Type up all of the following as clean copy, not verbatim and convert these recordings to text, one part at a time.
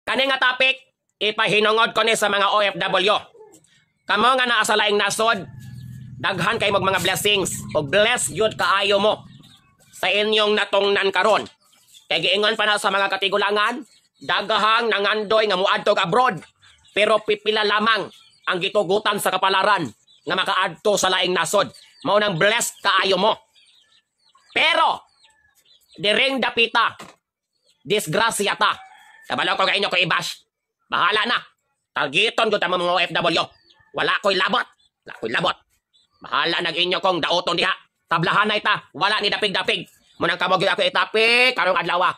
Kani nga topic, ipahinungod ko ni sa mga OFW. Kamo nga naa sa laing nasod, daghan kay mog mga blessings o bless gyud kaayo mo sa inyong natungnan karon. Kay giingon pa na sa mga katigulangan, daghang nangandoy nga muadto abroad, pero pipila lamang ang gitugutan sa kapalaran nga makaadto sa laing nasod. Mao nang blessed kaayo mo. Pero diring dapita, disgrasya ta. Kabalo ko inyo ko i-bash. Bahala na. Targeton ko tama mga OFW. Wala ko'y labot. Wala ko'y labot. Bahala nag inyo kong dauton diha. Tablahan na ita. Wala ni dapig-dapig. Munang kamo gyud ako itapik karong adlaw.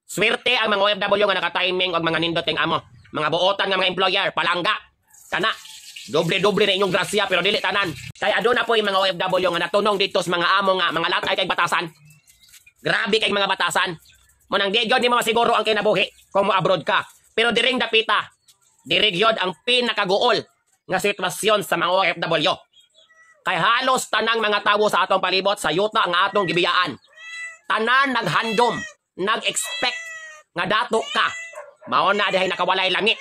Swerte ang mga OFW nga naka-timing og mga nindot king amo. Mga buotan nga mga employer, palangga. Kana doble-doble na inyong grasya, pero dili tanan. Kay aduna po yung mga OFW nga natunong dito sa mga amo nga mga latay kay batasan. Grabe kay mga batasan. Munang di gyud nimo masiguro ang kinabuhi kung mo abroad ka. Pero diring dapita, diri gyud ang pinakaguol nga sitwasyon sa mga OFW. Kay halos tanang mga tawo sa atong palibot sa yuta nga atong gibiyaan, tanan naghandom, nag-expect nga dato ka. Mao na dihay nakawalay langit.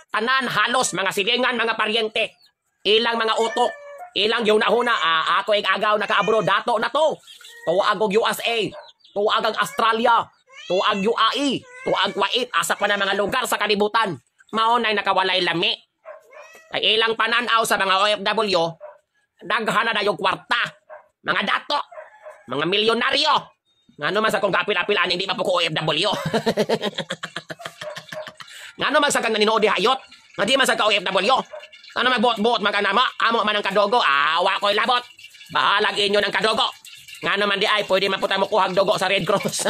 Tanan halos mga silingan, mga paryente, ilang mga utok, ilang gihuna-huna, ah, ako ig-agaw naka-abroad, dato na to. Tuag og USA, tuag ang Australia, tuag UAE, tuag Kuwait, asa pa na mga lugar sa kalibutan. Mao na nakawalay lami. Kay ilang pananaw sa mga OFW, daghan na dayong kwarta, mga dato, mga milyonaryo. Ngano man sa kong kapil-apil ani, hindi pa po ko OFW. Ngano man sa kang naninood di hayot, nga di man sa ka OFW. Ano magbuot-buot man ka namo, amo man ang kadogo, awa ko'y labot. Bahalag inyo ng kadogo. Ngano man di ay, pwede man po tayo mukuhag dugo sa Red Cross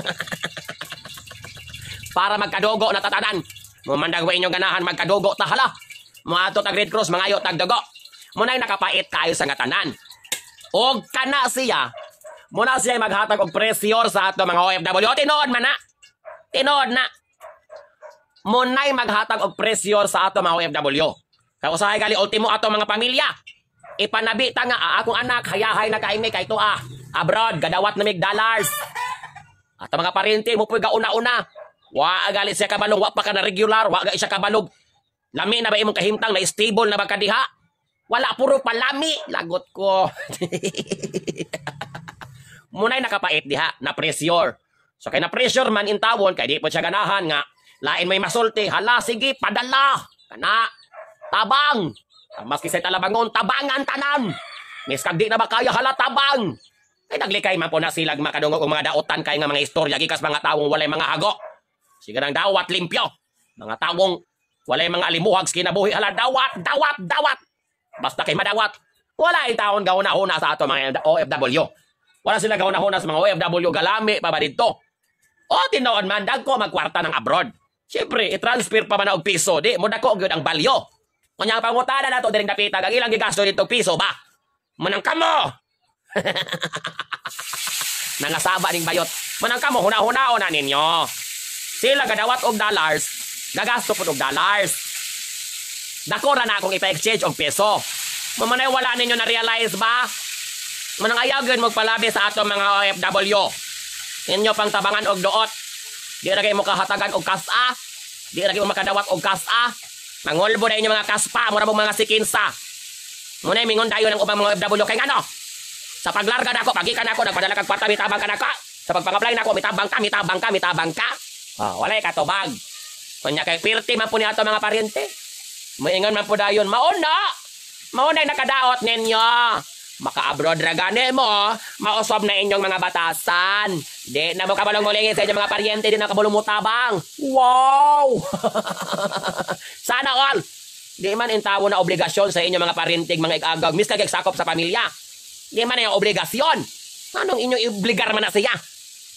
para magkadugo na tatanan. Mumandag wa inyong ganahan magkadugo ta hala. Muadto tag Red Cross, mangayo tag dugo. Munay nakapait kayo sa nga tanan. Og kana siya, muna siya maghatag og pressure sa ato mga OFW. Tinuod man na. Tinuod na. Munay maghatag og pressure sa ato mga OFW. Kay usahay gali ultimo ato mga pamilya. Ipanabi ta nga, ah, akong anak hayahay na kay kay to ah. Abroad gadawat na mig dollars. Ato mga parente mo puy gauna-una. Wa gali siya kabalong wa pa ka na regular, wa gali siya kabalog. Lami na ba imong kahimtang na stable na ba ka diha? Wala, puro palami, lagot ko. Munay nakapait diha na pressure. So kay na pressure man intawon kay di po siya ganahan nga lain may masulti, hala sige padala. Kana tabang. Maski sa talabangon, tabangan tanan. Miskag di na ba kaya, hala tabang. Kay naglikay man po na silag makadungog og mga daotan kay nga mga istorya gikas mga tawong walay mga hago. Sige nang dawat limpyo. Mga tawong walay mga alimuhag sa kinabuhi, hala dawat, dawat, dawat. Basta kay madawat. Wala taon gahuna-huna sa ato mga OFW. Wala sila gahuna-huna sa mga OFW galami pa ba dito. O tinuod man dagko magkwarta ng abroad. Siyempre, i-transfer pa man og piso, di mo dako gyud ang balyo. Kunya pangutana nato diring dapita, ang ilang gigasto dito piso ba? Manang kamo. Nangasaba ning bayot. Manang kamo huna-hunaon na ninyo. Sila gadawat og dollars, gagasto pud og dollars. Dako ra na akong ipa-exchange og piso. Mamanay wala ninyo na realize ba? Manang ayaw gyud magpalabi sa ato mga OFW. Inyo pang tabangan og duot. Di ra kay mo kahatagan og kasa. Di ra kay mo makadawat og kasa. Mangulbo na inyo mga kaspa, mura mong mga sikinsa. Muna mingon dayon ang ubang mga OFW kay ngano? Sa paglarga nako, pagikan nako, nagpadala kag kwarta, mitabang ka nako. Sa pagpang-apply nako, mitabang ka, mitabang ka, mitabang ka. Ah, walay katubag. Kunya kay pirti man po ni ato mga paryente. Moingon man po dayon, mauna. Mauna nakadaot ninyo. Maka-abroad ra gani mo, mausab na inyong mga batasan. Di na mo kabalong mulingi sa inyong mga paryente, di na kabalong mutabang. Wow! Sana all! Di man intawo na obligasyon sa inyong mga paryenteng mga igagaw, miskag sakop sa pamilya. Di man yung obligasyon. Anong inyong iobligar man na siya?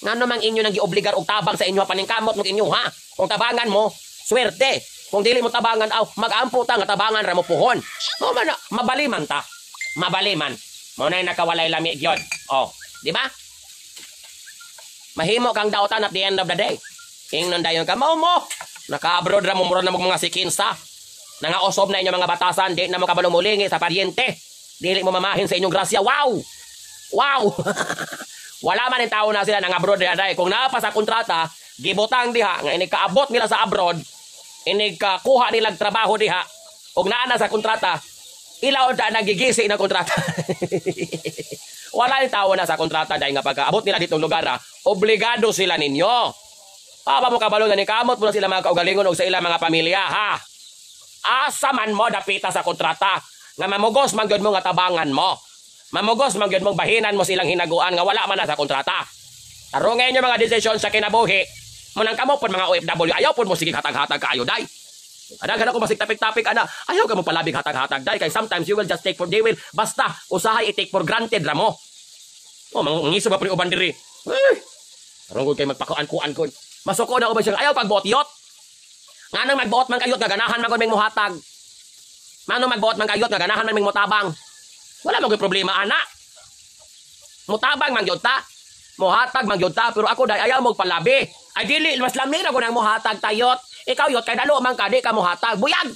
Ngano mang inyo nang giobligar og tabang sa inyo paningkamot mong inyo ha? Kung tabangan mo, swerte. Kung dili mo tabangan, aw, mag-ampo ta nga tabangan ra mo puhon. Mao man na, mabaliman ta. Mabaliman. Mao na nakawalay lami gyud. Oh, di ba? Mahimo kang dautan at the end of the day. Ingnon dayon ka, mao mo. Naka-abroad ra mo, mura na mo mga sikinsa. Nangaosob na inyong mga batasan, di na mo kabalong mulingi sa paryente. Dili mo mamahin sa inyong grasya. Wow! Wow! Wala man yung tao na sila nang abroad diha. Kung naa pa sa kontrata, gibutang diha nga ini kaabot nila sa abroad, Inig kakuha nilang trabaho diha og naa na sa kontrata, ila unta nagigisi ng kontrata. Wala yung tao na sa kontrata dahil nga pagkaabot nila ditong lugar, obligado sila ninyo. Pa mo kabalo nga ni kamot mo na sila mga kaugalingon og sa ilang mga pamilya, ha? Asa man mo dapita sa kontrata nga mamugos man gyud mo nga tabangan mo. Mamugos man gyud mo bahinan mo silang hinaguan nga wala man na sa kontrata. Tarungan inyo mga desisyon sa kinabuhi. Munang kamo pod mga OFW, ayaw pod mo sige hatag-hatag kaayo day. Adaghan ako masig tapik-tapik ana. Ayaw ka mo palabig hatag-hatag day kay sometimes you will just take for they will basta usahay i-take for granted ra mo. Oh, mangiso ba pre uban diri? Ay. Aron kay magpakuan-kuan ko. Masuko na uban siya ayaw pagbuot yot. Nganong magbuot man kayot nga ganahan man gud may muhatag. Manong magbuot man kayot nga ganahan man may mutabang. Wala man problema ana. Mutabang man gyud ta. Muhatag man gyud ta pero ako day ayaw mo palabi. Ay dili mas lami ra ko nang muhatag tayot. Ikaw yot kay dalo man ka di ka muhatag. Buyag.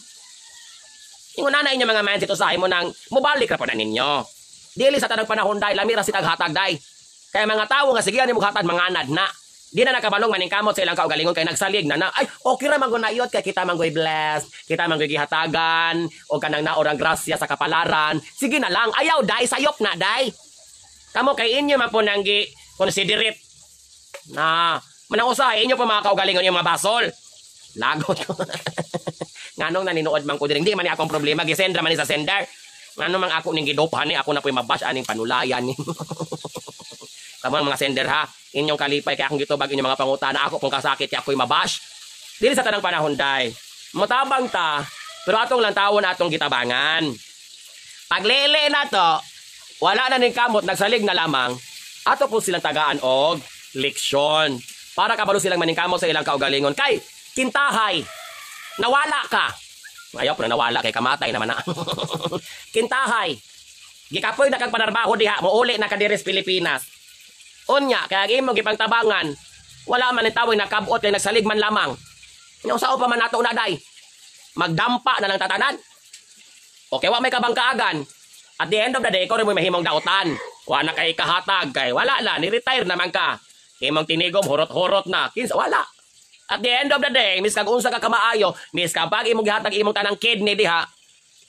Ingon na inyo mga mindset usahay mo nang mobalik ra po na ninyo. Dili sa tanang panahon day lami ra si taghatag day. Kaya mga tawo nga sige ani mo hatag manganad na. Di na nakabalong maningkamot sa ilang kaugalingon kay nagsalig na na. Ay, okay ra man gud na yot kay kita man goy blessed, kita man goy gihatagan o kanang naorang grasya sa kapalaran. Sige na lang, ayaw day, sayop na day. Kamo kay inyo man po nang gi considerate na manang usahay inyo pa mga kaugalingon yung mga basol. Lagot ko. Nganong naninuod man ko diri, hindi man ni akong problema, gisend ra man ni sa sender. Ngano mang ako ning gidopahan ni ako na po'y mabash aning panulayan ni. Kamo ang mga sender ha, inyong kalipay kay akong gitubag inyong mga pangutana, ako pong kasakit kay ako'y mabash. Dili sa tanang panahon day. Mutabang ta, pero atong lang tawon atong gitabangan. Paglili na to, wala na ning kamot, nagsalig na lamang, ato po silang tagaan og leksyon. Para kabalo silang maningkamot sa ilang kaugalingon. Kay, kintahay, nawala ka. Ayaw po na nawala kay kamatay naman na. Kintahay, gikapoy na kang panarbaho diha, muuli na ka diri sa Pilipinas. Unya, kaya ang imong gipangtabangan, wala man ni tawag nakabot kay nagsalig man lamang. Nya usao pa man nato na day. Magdampa na lang tatanan. Okay, wa may kabangkaagan. At the end of the day, ikaw rin mo mahimong dautan. Wa na kay kahatag kay wala na, ni-retire naman ka. Imong tinigom hurot-hurot na. Kinsa wala. At the end of the day, mis kag unsa ka kamaayo, mis kapag imong gihatag imong tanang kidney diha,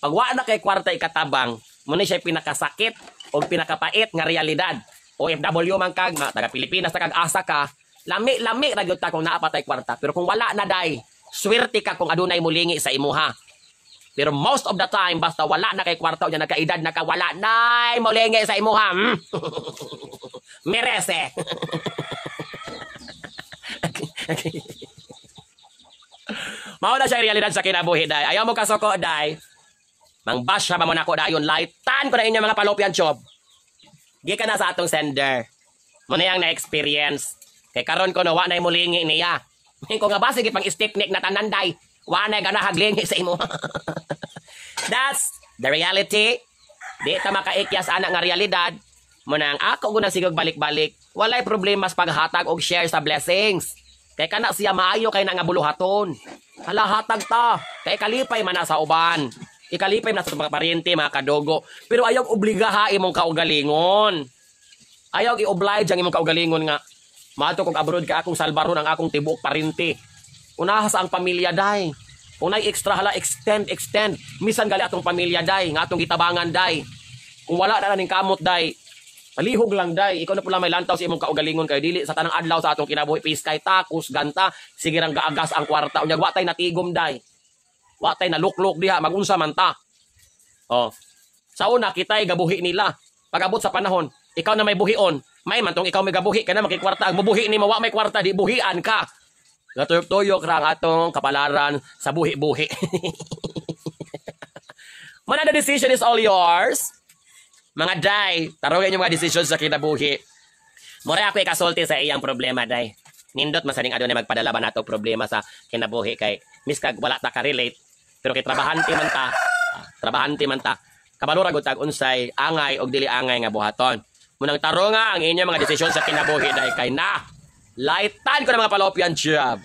pag wa na kay kwarta ikatabang, mo ni siya pinakasakit o pinakapait nga realidad. OFW man kag, taga Pilipinas ta kag asa ka, lami-lami ra gyud ta kung naa pa tay kwarta. Pero kung wala na day, swerte ka kung adunay mulingi sa imuha. Pero most of the time, basta wala na kay kwarta o nagkaedad na ka, wala nay mulingi sa imuha. Merese. Mao na siya realidad sa kinabuhi day. Ayaw mo kasoko day. Mangbash ba mo nako dayon, lightan ko na inyo mga palopian chob. Gi ka na sa atong sender. Mo na yang na-experience. Kay karon ko no, wa na mulingi niya. Ko nga ba sige pang stepnik na tanan day. Wa na ganahag lingi sa imo. That's the reality. Di ta makaikyas ana nga realidad. Mo nang ako guna sigog balik-balik. Walay problema sa paghatag og share sa blessings. Kay kana siya maayo kay na nga buluhaton. Hala hatag ta. Kay kalipay man na sa uban. Ikalipay na sa mga paryente, mga kadogo. Pero ayaw obligaha imong kaugalingon. Ayaw i-oblige ang imong kaugalingon nga maadto kog abroad ka akong salbaron ang akong tibuok paryente. Unaha sa ang pamilya day. Kung nay extra hala extend extend. Misan gali atong pamilya day nga atong gitabangan day. Kung wala na ning kamot day, palihog lang day. Ikaw na pula may lantaw sa imong kaugalingon kay dili sa tanang adlaw sa atong kinabuhi piskay takus ganta sige rang gaagas ang kwarta unya wa tay natigom day. Wa tay naluklok diha magunsa man ta. Oh. Sa una kitay gabuhi nila. Pag-abot sa panahon, ikaw na may buhion, may man tong ikaw may gabuhi ka na makikwarta ang mubuhi nimo wa may kwarta di buhian ka. Gatuyok-tuyok ra ang atong kapalaran sa buhi-buhi. Mana the decision is all yours. Mga day, tarungan yung mga decisions sa kinabuhi. Mura ako ikasulti sa iyang problema day. Nindot man sa ning adunay magpadala ba nato problema sa kinabuhi kay miskag wala ta ka-relate pero kay trabahante man ta, trabahante man ta. Kabalo ra gud tag unsay angay og dili angay nga buhaton. Munang tarunga ang inyong mga desisyon sa kinabuhi dahil kay na lightan ko na mga palopian job.